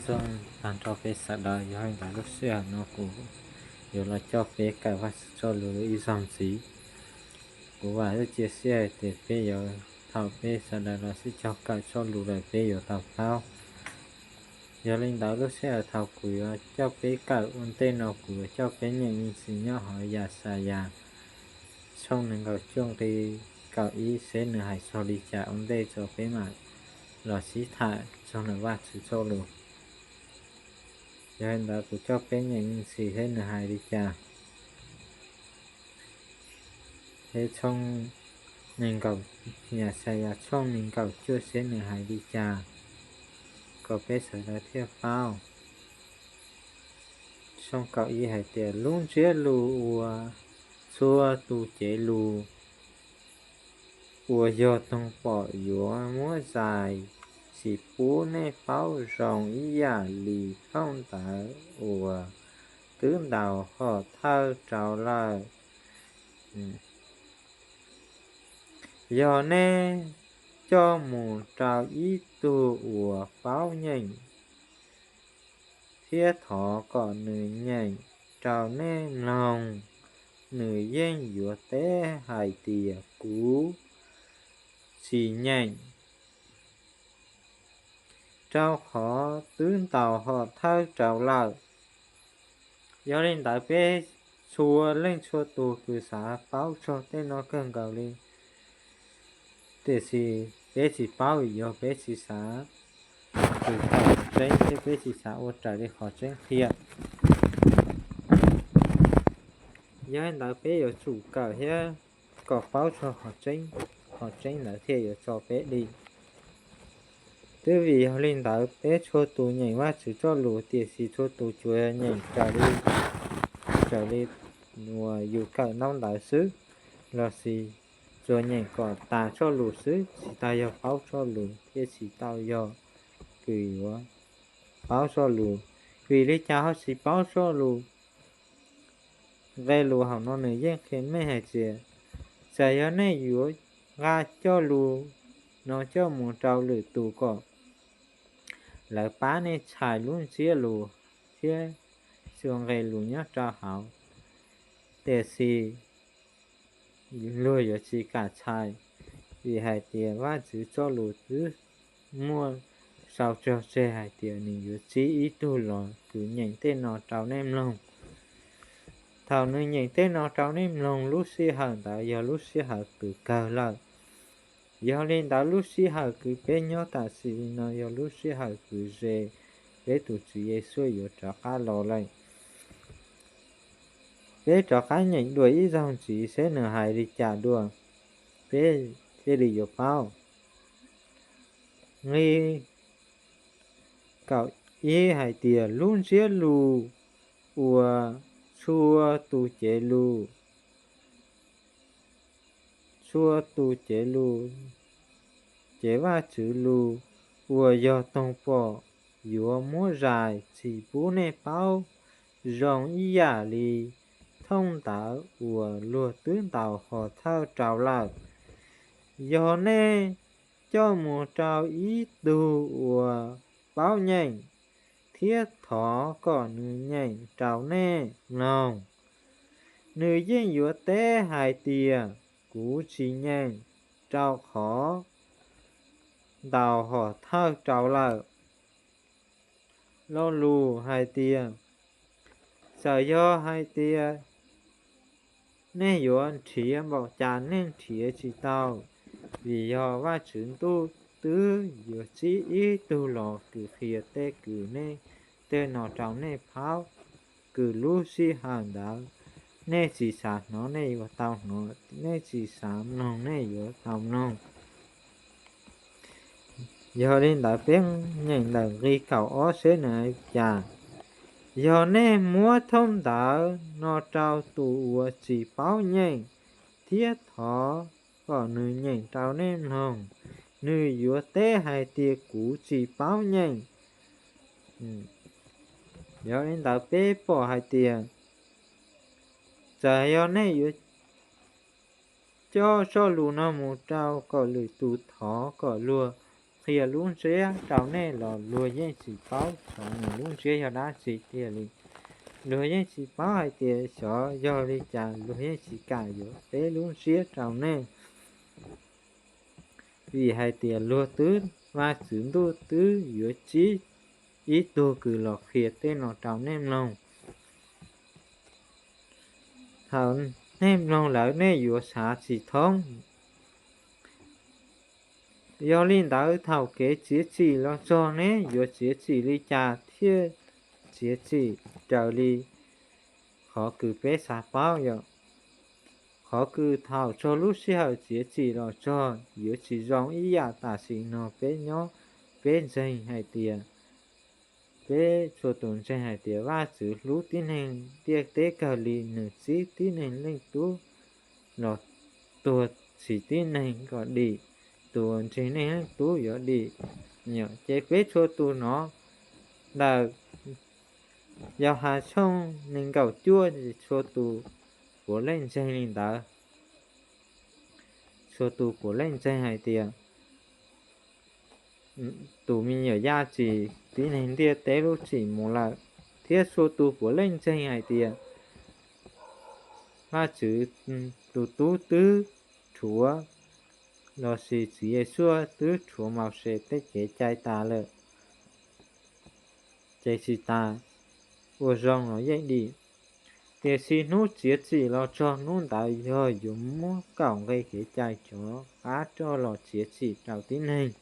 Txog tag nrho peb sawv daws, yog li ntawd lub sij hawm no kuv yuav los coj peb kawm Vajtswv txoj lus ib zaug ntxiv. Kuv vam thiab cia siab hais tias peb yuav, thaum peb sawv daws los sib cog kawm txoj lus lawm peb yuav tau paub. Yog li ntawd lub sij hawm thaum kuv yuav coj peb kawm ua ntej no kuv yuav coj peb nyeem ntxiv nyob hauv Yaxayas tshooj nees nkaum cuaj nqi kaum ib seb nws hais txog li cas ua ntej tso peb mam los sib tham txog ntawm Vajtswv txoj lus. Yog li ntawd kuv coj peb nyeem ntxiv seb nws hais li cas. Tshooj nees nkaum, Yaxayas tshooj nees nkaum cuaj seb nws hais li cas, kom peb sawv daws thiaj paub. Tshooj kaum ib hais tias, lub ntsiab lus uas txhua tus cev lus uas yog toog pom yuav muab zais, tsis pub nej paub zoo ib yam li thooj ntawv uas twb ntaus hom thawj rau lawm. Yog nej coj mus rau ib tug uas paub nyeem thiab thov kom nws nyeem rau nej mloog, nws yeej yuav teb hais tias, kuv tsis nyeem, rau qhov twb ntaus hom thawj rau lawm. Yog li ntawd peb txhua leej txhua tus kws xav paub txog tej no kawg nkaus li, tiam sis peb tsis paub vim yog peb tsis xav kws tau qhov tseeb thiab peb tsis xav ua raws li qhov tseeb qhia. Yog li ntawd peb yuav tsum kawm thiab kom paub txog qhov tseeb, qhov tseeb ntawd thiaj yuav tso peb dim. Twb vim yog li ntawd peb txhua tus nyeem Vajtswv txoj lus tiam sis txhua tus tsuas nyeem raws li, raws li uas yus kawm ntaub ntawv xwb, los sis tsuas nyeem kom tas txoj lus xwb tsis tau yog paub txoj lus thiab tsis tau yog kws yuav paub txoj lus. Vim li cas ho tsis paub txoj lus? Nqe lus hauv no nws yeej qhia meej hais tias, txawm yog nej yuav nqa coj lus no coj mus rau lwm tus kom lawv pab nej txhais lub ntsiab lus thiab txhua nqe lus nyob rau hauv, tiam sis luag yuav tsis kam txhais, vim hais tias Vajtswv txoj lus twb muaj sau tso tseg hais tias nws yuav txib ib tug los kws nyeem tej no rau nej mloog. Thaum nws nyeem tej no rau nej mloog lub sij hawm ntawd yog lub sij hawm kws kawg lawm. Yog li ntawd lub sij hawm kws peb nyob tam sim li no yog lub sij hawm kws ze peb tus Tswv Yexus yuav rov qab los lawm. Peb rov qab nyeem dua ib zaug ntxiv seb nws hais li cas dua, peb thiaj li yuav paub. Nqi kaum ib hais tias lub ntsiab lus uas txhua tus cev lus, txhua tus cev lus, cev Vajtswv lus uas yog toog pom yuav muab zais tsis pub nej paub zoo ib yam li thooj ntawv uas luag twb ntaus hom thawj rau lawm. Yog nej coj mus rau ib tug uas paub nyeem thiab thov kom nws nyeem rau nej mloog, nws yeej yuav teb hais tias, kuv tsis nyeem, rau qhov ntaus hom thawj rau lawm. Lo lus hais tias, txawm yog hais tias nej yuav nrhiav npaum cas nej nrhiav tsis tau, vim yog Vajtswv ntuj twb yuav txib ib tug los kws qhia tej kws nej, tej no rau nej paub, kws lub sij hawm ntawd nej tsis xav hnov nej yuav tau hnov, nej tsis xav mloog nej yuav tau mloog. Yog li ntawd peb nyeem ntawm nqi kaum ob seb nws hais cas. Yog nej muab thooj ntawv no rau tus uas tsis paub nyeem thiab thov kom nws nyeem rau nej mloog, nws yuav teb hais tias kuv tsis paub nyeem. Yog li ntawd peb pom hais tias, txawm yog nej yuav coj txoj lus no mus rau kom lwm tus thov kom luag qhia lub ntsiab rau nej los luag yeej tsis paub xyov nws lub ntsiab yog dab tsi tiag li. Luag yeej tsis paub hais tias xyov yog li cas, luag yeej tsis kam yuav teb lub ntsiab rau nej. Vim hais tias luag twb, Vajtswv ntuj twb yuav txib ib tug kws los qhia tej no rau nej mloog. Thaum nej mloog lawm nej yuav xav tsis thoob. Yog li ntawd thaum kev txiav txim los txog nej yuav txiav txim li cas thiaj txiav txim raws li qhov kws peb xav paub yom? Qhov kws thaum txog lub sij hawm txiav txim los txog yuav tsis zoo ib yam tam sim no peb nyob, peb ntseeg hais tias, peb txhua tus ntseeg hais tias Vajtswv hlub tib neeg ntiaj teb kawg li, nws txib tib neeg Leej Tub los tuag txhiv tib neeg kom dim, tus uas ntseeg Leej Tub yuav dim. Ces peb txhua tus no ntawm Yauhas tshooj nees nkaum cuaj, txhua tus puav leej ntseeg li ntawd. Txhua tus puav leej ntseeg hais tias tus me nyuam yaj tsim tib neeg ntiaj teb lub txim mus lawm, thiab txhua tus puav leej ntseeg hais tias Vajtswv tus Tub twb rhuav, lossis Tswv Yexus twb rhuav Mauxes tej kev cai tas lawm, ces tsis tas ua zoo los yeej dim. Tiam sis hnub txiav txim los txog hnub ntawd yog yuav muab kaum nqe kev cai cov qab roj los txiav txim rau tib neeg.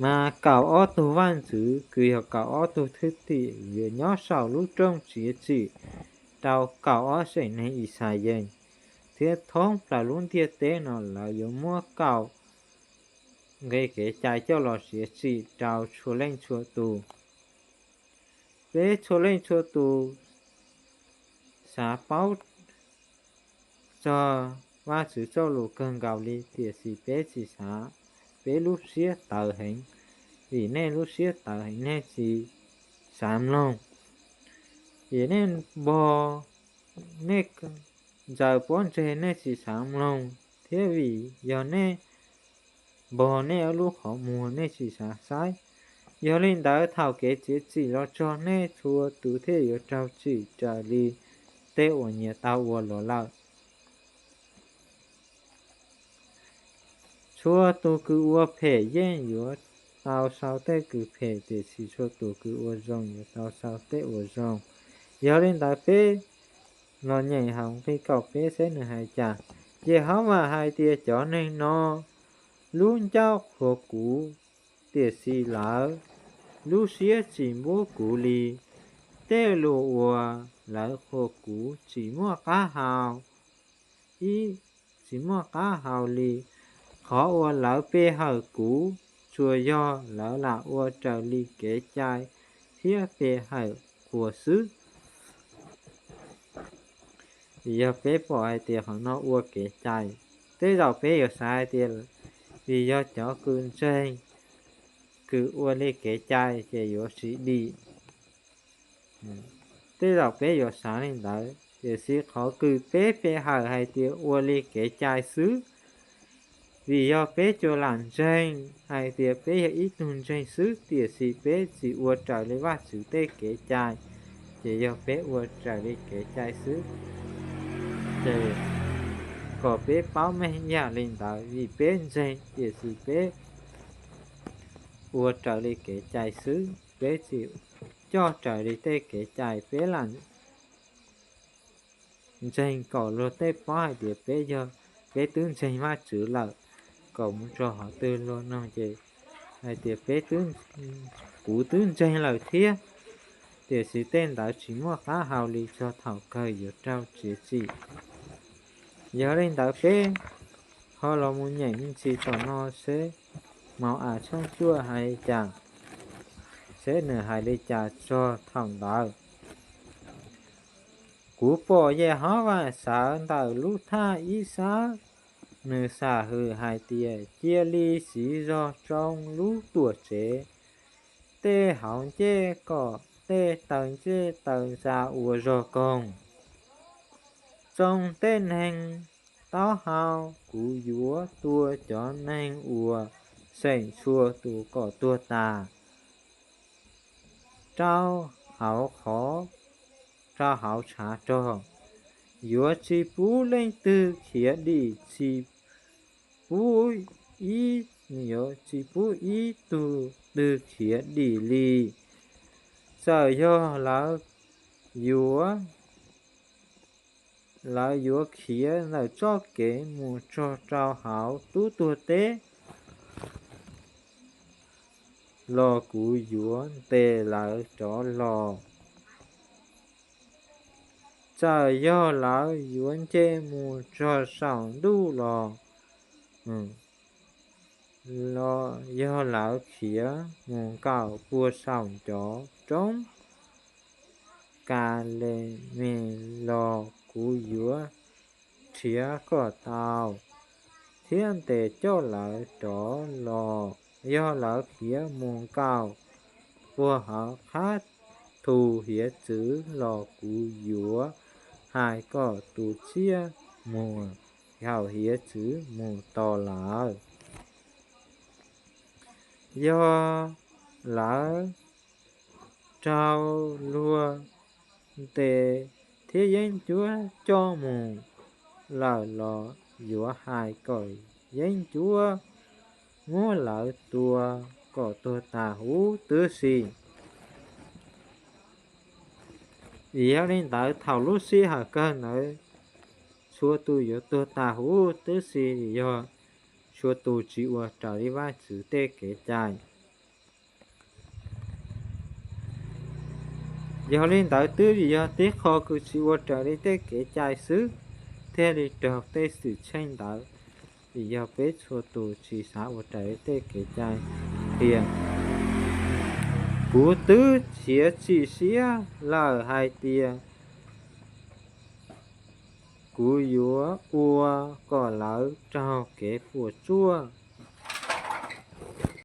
Mas kaum ob tug vaj ntxwv kws yog kaum ob tug thwj tim yuav nyob saum lub rooj txiav txim rau kaum ob seem neeg Yixalayees, thiab thoob plaws lub ntiaj teb no lawv yuav muab kaum nqe kev cai coj los txiav txim rau txhua leej txhua tus. Peb txhua leej txhua tus xav paub txog Vajtswv txoj lus kawg nkaus li, tiam sis peb tsis xav, peb lub siab tawv heev, vim nej lub siab tawv heev nej tsis xav mloog. Vim nej npog, nej ntsaws pob ntseg nej tsis xav mloog, thiab vim yog nej npog nej ob lub qhov muag nej tsis xav saib. Yog li ntawd thaum kev txiav txim los txog nej txhua tus thiaj yuav raug txim raws li tej uas nyias tau ua los lawm. Txhua tus kws ua phem yeej yuav tau sau tej kws phem, tiam sis txhua tus kws ua zoo yuav tau sau tej uas zoo. Yog li ntawd peb los nyeem hauv nqi kaum peb seb nws hais cas. Yehauvas hais tias cov neeg no lub ncauj qhuas kuv, tiam sis lawv lub siab tsis npuab kuv li. Tej lus uas lawv qhuas kuv tsis muaj qab hau, ib, tsis muaj qab hau li. Qhov uas lawv pe hawm kuv tsuas yog lawv lam ua raws li kev cai thiab pe hawm qhuas xwb. Vim yog peb pom hais tias qhov no ua kev cai, tej zaum peb yuav xav hais tias vim yog cov kws ntseeg kws ua li kev cai ces yuav tsis dim. Tej zaum peb yuav xav li ntawd, tiam sis qhov kws peb pe hawm hais tias ua li kev cai xwb, vim yog peb tsuas lam ntseeg hais tias peb yog ib tug ntseeg xwb, tiam sis peb tsis ua raws li Vajtswv tej kev cai, ces yog peb ua raws li kev cai xwb. Ces kom peb paub meej ib yam li ntawd, vim peb ntseeg tiam sis peb ua raws li kev cai xwb, peb tsis coj raws li tej kev cai, peb lam ntseeg kom luag tej paub hais tias peb yog, peb twb ntseeg Vajtswv lawm. Kom mus rau qhov twg luag noog ces hais tias peb, kuv twb ntseeg lawm thiab, tiam sis tej ntawd tsis muaj qab hau li, txog thaum kawg yuav raug txiav txim. Yog li ntawd peb ho los mus nyeem me ntsis tom no seb Mau-am tshooj cuaj hais li cas, seb nws hais li cas txog thaum ntawd. Kuv pom Yehauvas sawv ntawm lub thaj ib sab, nws sam hwm hais tias, cia li siv zog tsoo lub tuam tsev tej hauv ncej kom tej taw ncej taw ntsa ua zog koog. Tsoo tej neeg Taub hau kuv yuav tua cov neeg uas xeem txhua tus kom tuag tas rau hauv qhov, rau hauv tshav rog. Yuav tsis pub leej twg khiav dim, tsis pub ib, yuav tsis pub ib tug twg khiav dim li. Txawm yog lawv yuav, lawv yuav khiav ntawm txoj kev mus txog rau hauv tub tuag teb los kuv yuav ntes lawv rov los. Txawm yog lawv yuav nce mus txog saum ntuj los, los yog lawv khiav mus nkaum puag saum cov roob Ka le mes los kuv yuav nrhiav kom tau thiab ntes coj lawv rov los. Yog lawv khiav mus nkaum puag hauv qab thu hiav txwv los kuv yuav hais kom tus tsiaj muag haum hiav txwv mus tos lawv. Yog lawv raug luag ntes thiab yeeb ncuab coj mus lawm los yuav hais kom yeeb ncuab muab lawv tua kom tuag tas huv tib si. Vim yog li ntawd thaum lub sij hawm kawg ntawd txhua tus yuav tuag tas huv tib si, yog txhua tus tsis ua raws li Vajtswv tej kev cai. Yog li ntawd twb vim yog tib qho kws tsis ua raws li tej kev cai xwb thiaj li raug tej xwm txheej ntawd. Vim yog peb txhua tus tsis xav ua raws li tej kev cai tias, kuv twb txiav txim siab lawm hais tias kuv yuav ua kom lawv raug kev puas tsuaj.